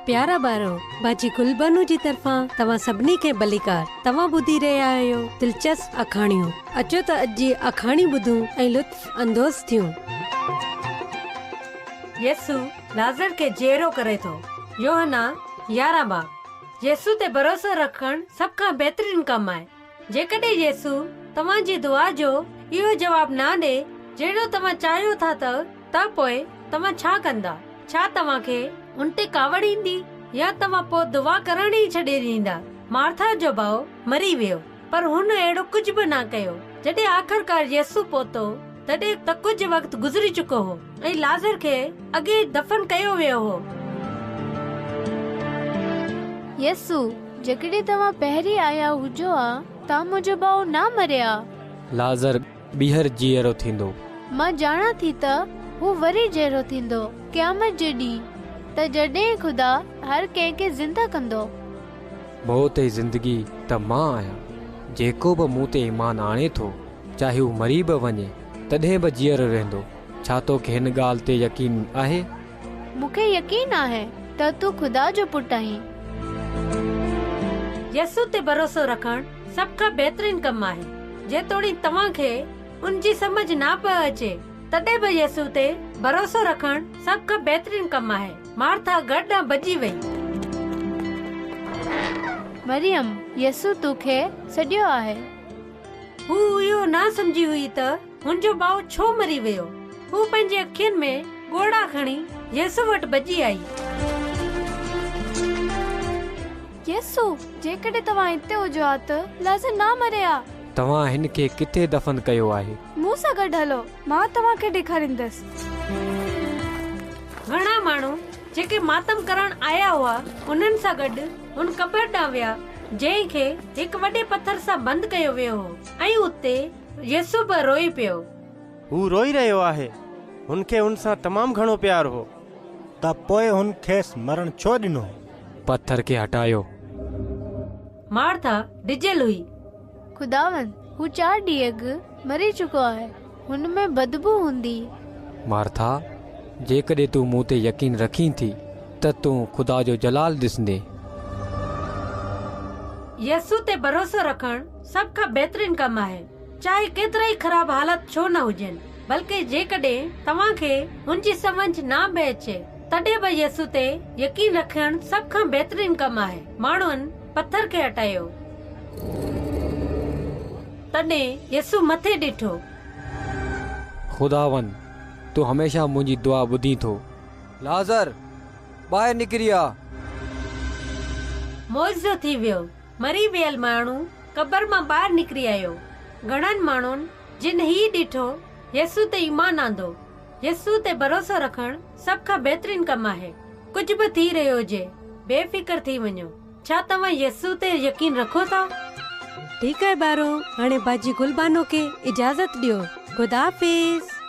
پيارا ٻارو، باجي گلبانو جي طرفان توهان سڀني کي ڀليڪار. توهان ٻڌي رهيا آهيو دلچسپ آکاڻيون. اچو ته اڄ جي آکاڻي ٻڌون ۽ لطف اندوز ٿيون. يسوع لعزر کي جيئرو ڪري ٿو. يوحنا 11 باب. يسوع تي ڀروسو رکڻ سڀ کان بهترين ڪم آهي. جيڪڏهن يسوع توهان جي دعا جو اهو جواب نه ڏئي جهڙو توهان چاهيو ٿا ته ته پوء توهان ڇا ڪندا؟ ڇا توهان کي ان تي ڪاوڙ ايندي يا توهان پوء دعا ڪرڻ ئي ڇڏي ڏيندا؟ مارٿا جو ڀاء مري ويو، پر هن اهڙو ڪجهه به نه ڪيو. جڏهن آخرڪار يسوع پهتو، تڏهن ته ڪجهه وقت گذري چڪو هو ۽ لعزر کي اڳي ئي دفن ڪيو ويو هو. يسوع، جيڪڏهن توهان پهرين آيا هجو ها ته منهنجو ڀاء نه مري ها. لعزر ٻيهر جيئرو ٿيندو. مان ڄاڻان ٿي ته هو وري جيئرو ٿيندو قيامت جي ڏينهن، ته جڏهن خدا هر ڪنهن کي زنده ڪندو. موت ۽ زندگي ته مان آهيان. جيڪو به مون تي ايمان آڻي ٿو، چاهي هو مري به وڃي، تڏهن به جيئرو رهندو. ڇا توکي هن ڳالهه تي يقين آهي؟ مون کي يقين آهي ته تون خدا جو پٽ آهين. يسوع تي ڀروسو رکڻ سڀ کان بهترين ڪم آهي. جيتوڻيڪ توهان کي ان جي سمجهه نه به اچي، تڏهن به يسوع تي ڀروسو رکڻ سڀ کان بهترين ڪم آهي. مارٿا گهر ڏانهن ڀڄي وئي. مريم، يسوع تو کي سڏيو آهي. هوء اهو نه سمجهي هئي ته هن جو ڀاء ڇو مري ويو. هوء پنهنجي اکين ۾ ڳوڙها کڻي يسوع وٽ ڀڄي آئي. يسوع، جيڪڏهن توهان هتي هجو ها ته لعزر نه مري ها. توهان هن کي ڪٿي دفن ڪيو آهي؟ مون سان گڏ هلو، مان توهان کي ڏيکاريندس. گهڻا ماڻهو جيڪي ماتم ڪرڻ آيا هئا، انهن سان گڏ هن قبر ڏانهن ويا، جنهن کي هڪ وڏي پٿر سان بند ڪيو ويو هو ۽ اتي يسوع به روئي پيو. هو روئي رهيو آهي. هن کي هن سان تمام گهڻو پيار هو. ته پوء هن کيس مرڻ ڇو ڏنو؟ پٿر کي هٽايو. مارٿا ڊڄل هئي. خداوند، هو چار ڏينهن اڳ مري چڪو آهي. هن ۾ بدبوء هوندي. مارٿا، جيڪڏهن تون مون تي يقين رکين ٿي، ته تون خدا جو جلال ڏسندين. يسوع تي ڀروسو رکڻ سڀ کان بهترين ڪم آهي، چاهي ڪيترائي خراب حالت ڇو نه هجن. بلڪه جيڪڏهن توهان کي هن جي سمجهه نه به اچي، تڏهن به يسوع تي يقين رکڻ سڀ کان بهترين ڪم آهي. ماڻهن پٿر کي هٽايو. تڏهن يسوع مٿي ڏٺو. خداوند، تون هميشه منهنجي دعا ٻڌين ٿو. لعزر، ٻاهر نڪري آ! معجزو ٿي ويو. مري ويل ماڻهو قبر مان ٻاهر نڪري آيو. گهڻن ماڻهن جن هي ڏٺو، يسوع تي ايمان آندو. يسوع تي ڀروسو رکڻ سڀ کان بهترين ڪم آهي. ڪجهه به ٿي رهيو هجي، بي فڪر ٿي وڃو. ڇا توهان يسوع تي يقين رکو ٿا؟ ٺيڪ آهي ٻارو، هاڻي باجي گل بانو کي اجازت ڏيو. خدا حافظ.